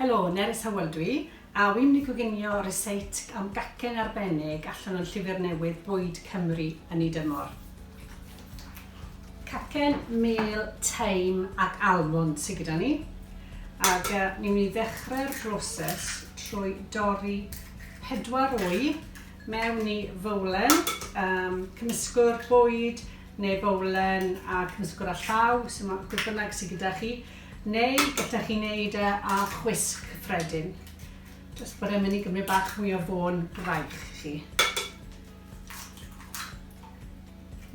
Helo, Nerys Hywel dwi, a wi'n mynd i goginio ryseit am gacen arbennig allan o'n llyfr newydd Bwyd Cymru yn ei dymor. Cacen mêl, teim ac almond sydd gyda ni, ac uh, ni'n mynd i ddechrau'r broses trwy dorri pedwar wy mewn i fowlen, um, cymysgwr bwyd neu bowlen a cymysgwr â llaw, so mae beth bynnag sydd gyda chi, Neu gallech chi wneud e â chwisg cyffredin. Jyst bod e'n mynd i gymryd bach mwy o fôn braich chi.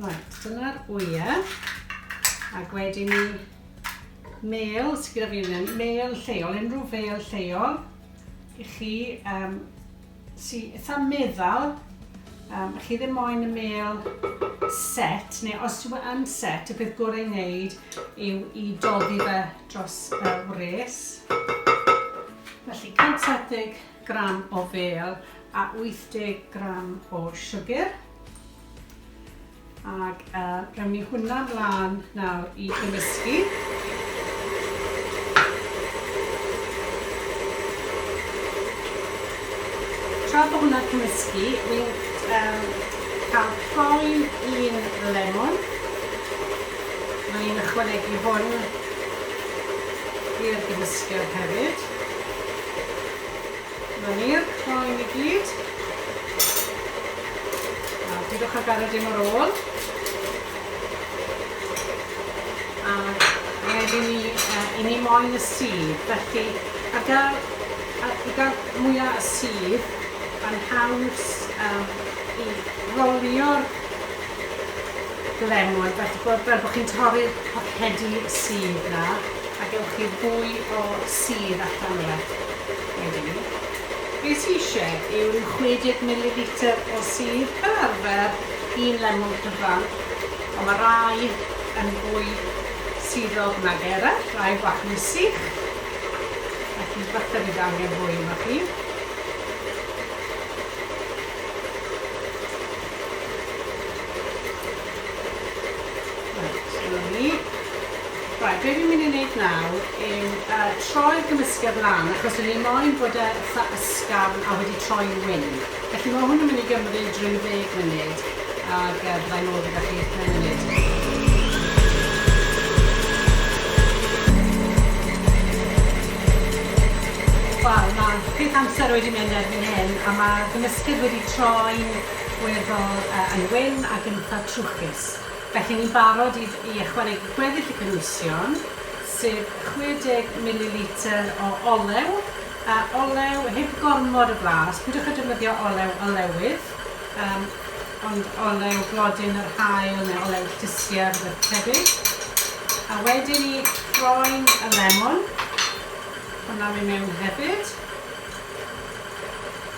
Right, dyna'r wyau. Ac wedyn ni mel sydd gyda fi yn mel lleol, unrhyw fel lleol i chi um, Sy eitha meddal. Um, chi ddim moyn y mêl set, neu os yw e yn set, y peth gorau i wneud yw i doddi fe dros y wres. Felly 170 gram o fêl a 80 gram o siwgr. Ac uh, rewn ni hwnna mlaen nawr i gymysgu. Tra bod hwnna'n cymysgu, wi'n um, cael croen un lemon. Mae'n ychwanegu hwn i'r gymysgedd hefyd. 'Na ni'r croen i gyd. A pidwch â gadael dim ar ôl. A wedyn ni, uh, i ni moyn y sudd. Felly, ar gael, ar, i gael mwyaf y sudd, mae'n haws um, i rolio'r lemon, felly bod, fel bod chi'n torri'r pocedi sudd na, a gewch chi fwy o sudd allan o fe wedyn 'ny. Be sy isie yw ryw 60 mililitr o sudd, fel arfer un lemwn cyfan, ond mae rai yn fwy suddog nag eraill, rai bach mwy sych, felly falle bydd angen fwy arnoch chi. Reit, dyna ni. Right, be fi'n mynd i wneud nawr yw uh, troi'r gymysgedd lan, achos rydyn ni moyn bod e eitha ysgafn a wedi troi'n wyn. Felly mae hwn yn mynd i gymryd rhyw ddeg munud, ac uh, byddai'n ôl gyda chi mewn munud. Wel, mae peth amser wedi mynd erbyn hyn, a mae'r gymysgedd wedi troi'n weddol uh, yn wyn ac yn eitha trwchus. Felly ni'n barod i i ychwanegu gweddill y cynhwysion, sef 60 mililitr o olew, a olew heb gormod o flas, pidwch â defnyddio olew olewydd, yym ond olew blodyn yr haul neu olew llysiau, rhywbeth tebyg. A wedyn ni croen y lemon, hwnna'n mynd mewn hefyd.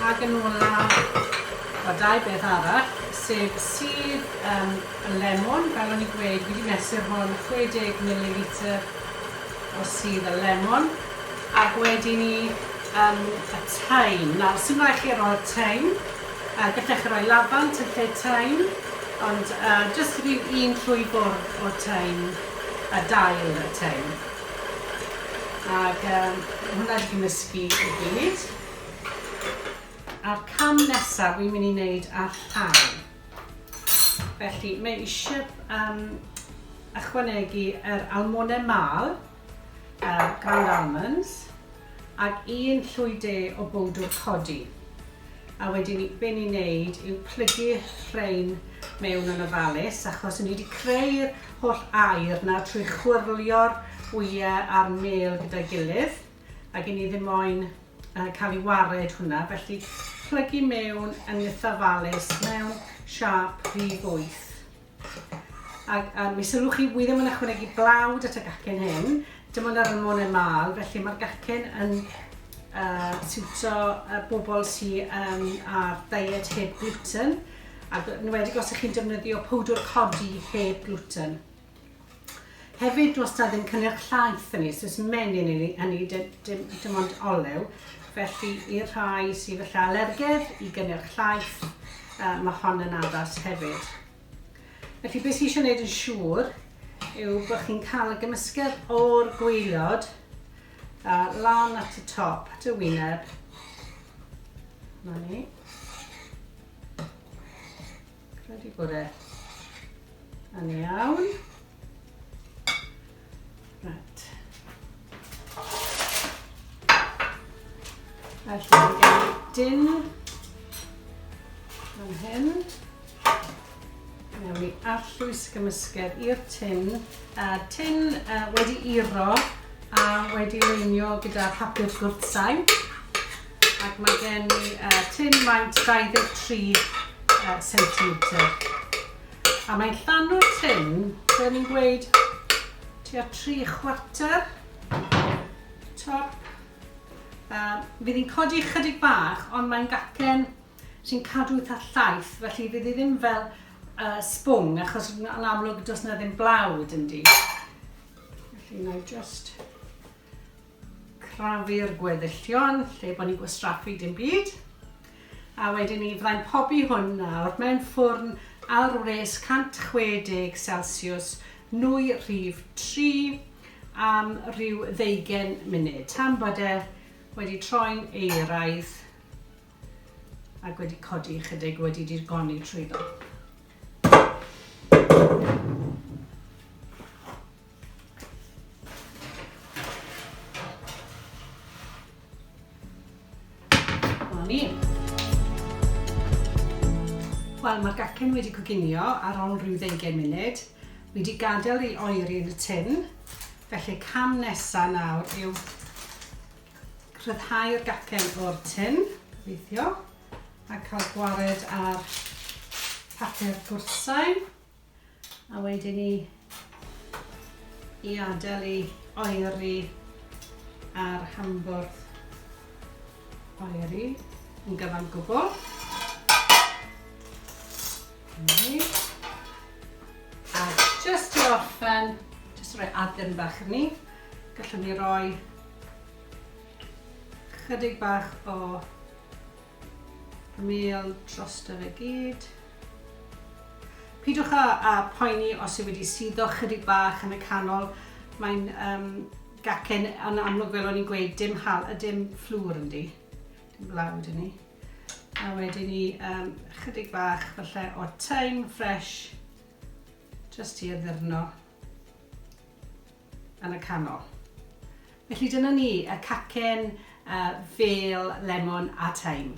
Ac yn olaf, wel dau beth arall, sef sudd um, y lemon, fel o'n i'n gweud, fi wedi mesur hwn 60 mililitr o sudd y lemon, ac wedyn ni um, y thyme. Nawr, sy'n rhaid chi roi'r thyme, uh, gallech chi roi lafant yn lle thyme, ond uh, jyst rhyw un llwy fwrdd o thyme, a dail y thyme. Ac um, hwnna wedi cymysgu i gyd. A'r cam nesaf wy'n mynd i wneud â llaw. Felly mae eisiau um, ychwanegu yr almonau mal, uh, ground almonds, ac un llwy de o bowdwr codi. A wedyn be ni'n neud yw plygu rhein mewn yn ofalus, achos ni wedi creu'r holl aer 'na trwy chwyrlio'r wyau a'r mêl gyda'i gilydd, ac i ni ddim moyn uh, cael ei wared hwnna, felly plygu mewn yn eitha ofalus mewn siâp rhif 8. Ac um, mi sylwch chi, wi ddim yn ychwanegu blawd at y gacen hyn, dim ond ar y monau mal, felly mae'r gacen yn uh, siwto uh, bobl sydd um, ar diet heb gluten, ac yn enwedig os ych chi'n defnyddio powdwr codi heb gluten. Hefyd, does da ddim cynnyrch llaeth yn ni, so oes menyn yn ni, hynny, dim, dim, dim ond olew. Felly, i'r rhai sydd falle alergedd i gynnyrch llaeth, uh, mae hon yn addas hefyd. Felly, beth sydd eisiau gwneud yn siŵr yw bod chi'n cael y gymysgedd o'r gwaelod. A lan at y top, at y wyneb. Na ni. Credu bod e yn iawn. Right. Felly, mae gen i dyn fan hyn. Mewn i arllwys gymysgedd i'r tin. Tin wedi iro a wedi leinio gyda phapur gwrthsain. Ac mae gen i tin maint 23 cm. A mae'n llanw'r tin, be ni'n gweud, tua 3 chwarter top. Fydd hi'n codi chydig bach, ond mae'n gacen sy'n cadw eitha llaith, felly fydd hi ddim fel sbwng, achos yn amlwg does na ddim blawd ynddi. Felly na i just crafu'r gweddillion lle bod ni'n gwastraffu dim byd. A wedyn ni fyddai'n pobi hwn nawr mewn ffwrn ar wres 160 Celsius nwy rhif 3 am rhyw ddeugen munud, tan bod e wedi troi'n euraidd ac wedi codi ychydig wedi dirgoni trwyddo. Dyma ni. Wel, mae'r gacen wedi coginio ar ôl rhyw ddeugain munud. Wi wedi gadael i oeri yn y tin. Felly cam nesa nawr yw rhyddhau'r gacen o'r tin, gobeithio, a cael gwared ar papur gwrthsain. A wedyn ni i adael i oeri ar hambwrdd oeri yn gyfan gwbl. Ni. A just i orffen, just rhoi addurn bach i ni, gallwn ni roi chydig bach o mêl drosto fe gyd. Pidwch â, â poeni os yw wedi suddo chydig bach yn y canol. Mae'n um, gacen yn amlwg fel o'n i'n gweud, dim, hal, dim fflwr yndi. Dim blawd yn ni. A wedyn ni um, chydig bach falle o thyme fresh just i addurno yn y canol. Felly dyna ni, y cacen fel lemon a thyme.